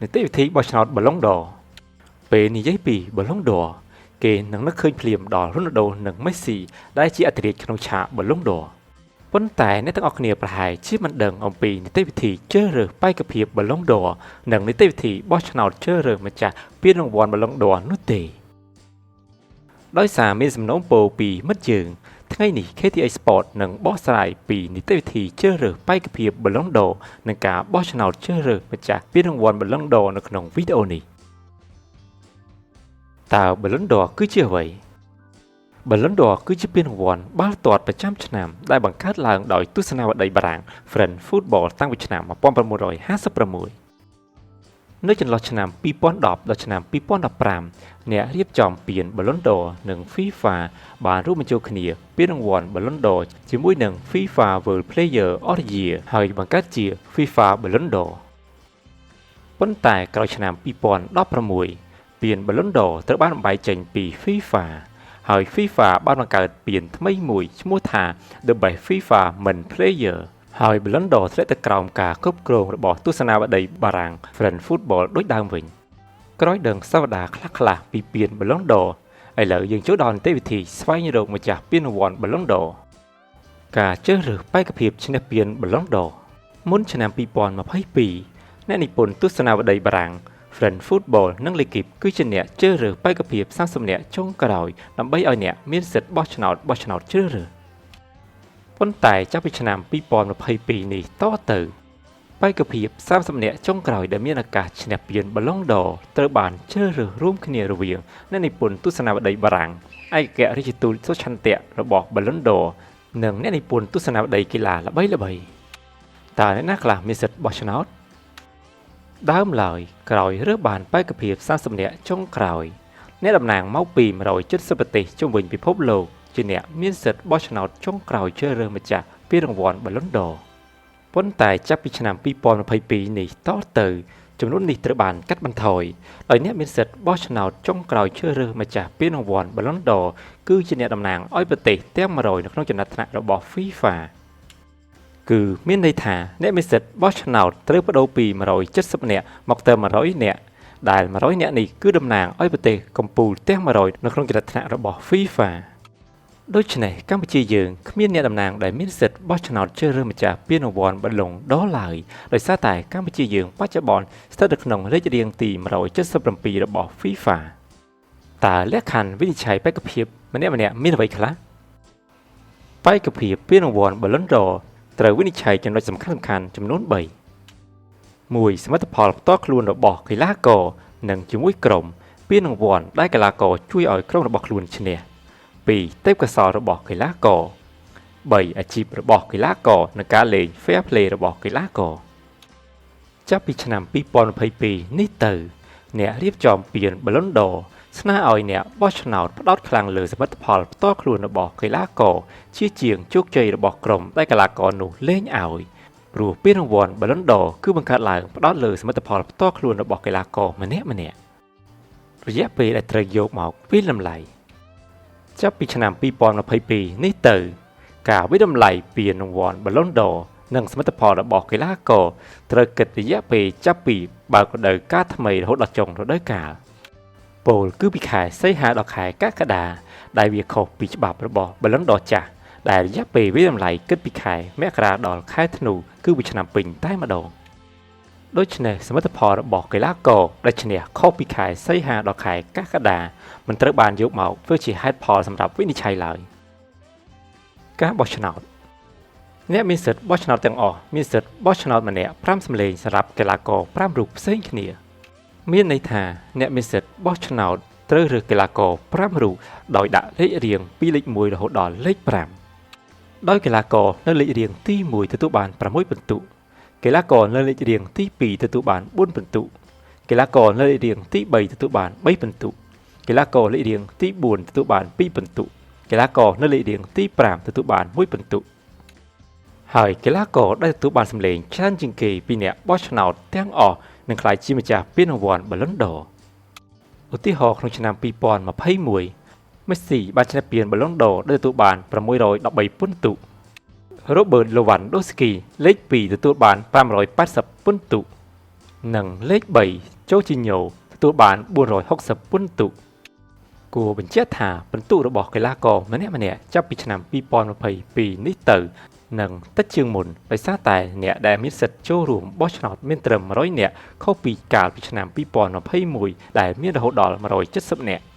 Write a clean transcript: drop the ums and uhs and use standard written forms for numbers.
នីតិវិធីបោះឆ្នោត Ballon d'Or ពេលនិយាយពី Ballon d'Or គេនឹងនឹកឃើញភ្លាមដល់រ៉ូណាល់ដូនិងមេស៊ីដែលជាអធិរាជក្នុងឆាក Ballon d'Or ប៉ុន្តែអ្នកទាំងអស់គ្នាប្រហែលជាមិនដឹងអំពីនីតិវិធីជ្រើសរើសបេក្ខភាព Ballon d'Or និងនីតិវិធីបោះឆ្នោតជ្រើសរើសម្ចាស់ពានរង្វាន់ Ballon d'Or នោះទេដោយសារមានសំណូមពរពីមិត្តយើងថ្ងៃនេះ KTH Sport នឹងបកស្រាយពីនីតិវិធីជ្រើសរើសបេក្ខភាព Ballon d'Or និងការបោះឆ្នោតជ្រើសរើសម្ចាស់ពានរង្វាន់ Ballon d'Or នៅក្នុងវីដេអូនេះតើ Ballon d'Or គឺជាអ្វី Ballon d'Or គឺជាពានរង្វាន់បាល់ទាត់ប្រចាំឆ្នាំដែលបង្កើតឡើងដោយទស្សនាវដ្តីបារាំង France Football តាំងពីឆ្នាំ1956នៅចន្លោះឆ្នាំ2010ដល់ឆ្នាំ2015អ្នករៀបចំពាន Ballon d'Or និង FIFA បានរួមបញ្ចូលគ្នាពានរង្វាន់ Ballon d'Or ជាមួយនឹង FIFA World Player of the Year ហើយបង្កើតជា FIFA Ballon d'Or ប៉ុន្តែក្រោយឆ្នាំ2016ពាន Ballon d'Or ត្រូវបានបំបែកចេញពី FIFA ហើយ FIFA បានបង្កើតពានថ្មីមួយឈ្មោះថា The Best FIFA Men Player ហើយ Ballon d'Or ធ្លាក់ទៅក្រោមការគ្រប់គ្រងរបស់ទស្សនាវដ្តីបារាំង France Football ដូចដើមវិញក្រោយដឹងសវតាខ្លះៗពីពាន Ballon d'Or ឥឡូវយើងចូលដល់នីតិវិធីស្វែងរកម្ចាស់ពានរង្វាន់ Ballon d'Or ការជ្រើសរើសបេក្ខភាពឈ្នះពាន Ballon d'Or មុនឆ្នាំ2022អ្នកនិពន្ធទស្សនាវដ្តីបារាំង France Football និង L'Equipe គឺជាអ្នកជ្រើសរើសបេក្ខភាព30នាក់ចុងក្រោយដើម្បីឲ្យអ្នកមានសិទ្ធិបោះឆ្នោតបោះឆ្នោតជ្រើសរើសប៉ុន្តែចាប់ពីឆ្នាំ2022នេះតទៅបេក្ខភាព30នាក់ចុងក្រោយដែលមានឱកាសឈ្នះពាន Ballon d'Or ត្រូវបានជ្រើសរើសរួមគ្នារវាងអ្នកនិពន្ធទស្សនាវដ្តីបារាំងឯកអគ្គរាជទូតសុឆន្ទៈរបស់ Ballon d'Or និងអ្នកនិពន្ធទស្សនាវដ្តីកីឡាល្បីៗតើអ្នកណាខ្លះមានសិទ្ធិបោះឆ្នោត ដើមឡើយក្រោយរើសបានបេក្ខភាព30នាក់ចុងក្រោយអ្នកតំណាងមកពី170ប្រទេសជុំវិញពិភពលោកជាអ្នកមានសិទ្ធិបោះឆ្នោតចុងក្រោយជ្រើសរើសម្ចាស់ពានរង្វាន់ Ballon d'Or ប៉ុន្តែចាប់ពីឆ្នាំ2022នេះតទៅចំនួននេះត្រូវបានកាត់បន្ថយដោយអ្នកមានសិទ្ធិបោះឆ្នោតចុងក្រោយជ្រើសរើសម្ចាស់ពានរង្វាន់ Ballon d'Or គឺជាអ្នកតំណាងឲ្យប្រទេសទាំង100នៅក្នុងចំណាត់ថ្នាក់របស់ FIFA គឺមានន័យថាអ្នកមានសិទ្ធិបោះឆ្នោតត្រូវប្ដូរពី170នាក់មកទៅ100នាក់ដែល100នាក់នេះគឺតំណាងឲ្យប្រទេសកំពូលទាំង100នៅក្នុងចំណាត់ថ្នាក់របស់ FIFA ដូច្នេះកម្ពុជាយើងគ្មានអ្នកតំណាងដែលមានសិទ្ធិបោះឆ្នោតជ្រើសរើសម្ចាស់ពានរង្វាន់ Ballon d'Or ឡើយដោយសារតែកម្ពុជាយើងបច្ចុប្បន្នស្ថិតនៅក្នុងលេខរៀងទី177របស់ FIFA តើលក្ខខណ្ឌវិនិច្ឆ័យបេក្ខភាពម្នាក់ៗមានអ្វីខ្លះបេក្ខភាពពានរង្វាន់ Ballon d'Or ត្រូវវិនិច្ឆ័យចំណុចសំខាន់ៗចំនួន3 1សមិទ្ធផលផ្ទាល់ខ្លួនរបស់កីឡាករនិងជាមួយក្រុមពានរង្វាន់ដែលកីឡាករជួយឲ្យក្រុមរបស់ខ្លួនឈ្នះ2ទេពកោសល្យរបស់កីឡាករ3អាជីពរបស់កីឡាករនិងការលេង fair play របស់កីឡាករចាប់ពីឆ្នាំ2022នេះទៅអ្នករៀបចំពាន Ballon d'Or ស្នើឲ្យអ្នកបោះឆ្នោតផ្ដោតខ្លាំងលើសមិទ្ធផលផ្ទាល់ខ្លួនរបស់កីឡាករជាជាងជោគជ័យរបស់ក្រុមដែលកីឡាករនោះលេងឲ្យព្រោះពានរង្វាន់ Ballon d'Or គឺបង្កើតឡើងផ្ដោតលើសមិទ្ធផលផ្ទាល់ខ្លួនរបស់កីឡាករម្នាក់ម្នាក់រយៈពេលដែលត្រូវយកមកវាយតម្លៃចាប់ពីឆ្នាំ2022នេះទៅការវាយតម្លៃពានរង្វាន់ Ballon d'Or និងសមិទ្ធផលរបស់កីឡាករត្រូវគិតរយៈពេលចាប់ពីបើករដូវកាលថ្មីរហូតដល់ចុងរដូវកាលពោលគឺពីខែសីហាដល់ខែកក្កដាដែលវាខុសពីច្បាប់របស់ Ballon d'Or ចាស់ដែលរយៈពេលវាយតម្លៃគិតពីខែមករាដល់ខែធ្នូគឺមួយឆ្នាំពេញតែម្ដងដូច្នេះសមិទ្ធផលរបស់កីឡាករដែលឈ្នះខុសពីខែសីហាដល់ខែកក្កដាមិនត្រូវបានយកមកធ្វើជាហេតុផលសម្រាប់វិនិច្ឆ័យឡើយការបោះឆ្នោតអ្នកមានសិទ្ធិបោះឆ្នោតទាំងអស់មានសិទ្ធិបោះឆ្នោតម្នាក់5សម្លេងសម្រាប់កីឡាករ5រូបផ្សេងគ្នាមានន័យថាអ្នកមានសិទ្ធិបោះឆ្នោតត្រូវរើសកីឡាករ5រូបដោយដាក់លេខរៀងពីលេខ1រហូតដល់លេខ5ដោយកីឡាករនៅលេខរៀងទី1ទទួលបាន6ពិន្ទុកីឡាករនៅលេខរៀងទី2ទទួលបាន4ពិន្ទុកីឡាករនៅលេខរៀងទី3ទទួលបាន3ពិន្ទុកីឡាករលេខរៀងទី4ទទួលបាន2ពិន្ទុកីឡាករនៅលេខរៀងទី5ទទួលបាន1ពិន្ទុហើយកីឡាករដែលទទួលបានសម្លេងច្រើនជាងគេពីអ្នកបោះឆ្នោតទាំងអស់នឹងក្លាយជាម្ចាស់ពានរង្វាន់ Ballon d'Or ឧទាហរណ៍ក្នុងឆ្នាំ2021មេស៊ីបានឈ្នះពាន Ballon d'Or ដែលទទួលបាន613ពិន្ទុ រ៉ូបឺត ឡូវ៉ាន់ដូស្គីលេខ2ទទួលបាន580ពិន្ទុ។ និងលេខ3ជូជីញ៉ូទទួលបាន460ពិន្ទុគួរបញ្ជាក់ថាពិន្ទុរបស់កីឡាករម្នាក់ៗចាប់ពីឆ្នាំ2022នេះទៅនឹងតិចជាងមុនដោយសារតែអ្នកដែលមានសិទ្ធិចូលរួមបោះឆ្នោតមានត្រឹម100នាក់ខុសពីកាលពីឆ្នាំ2021ដែលមានរហូតដល់170នាក់។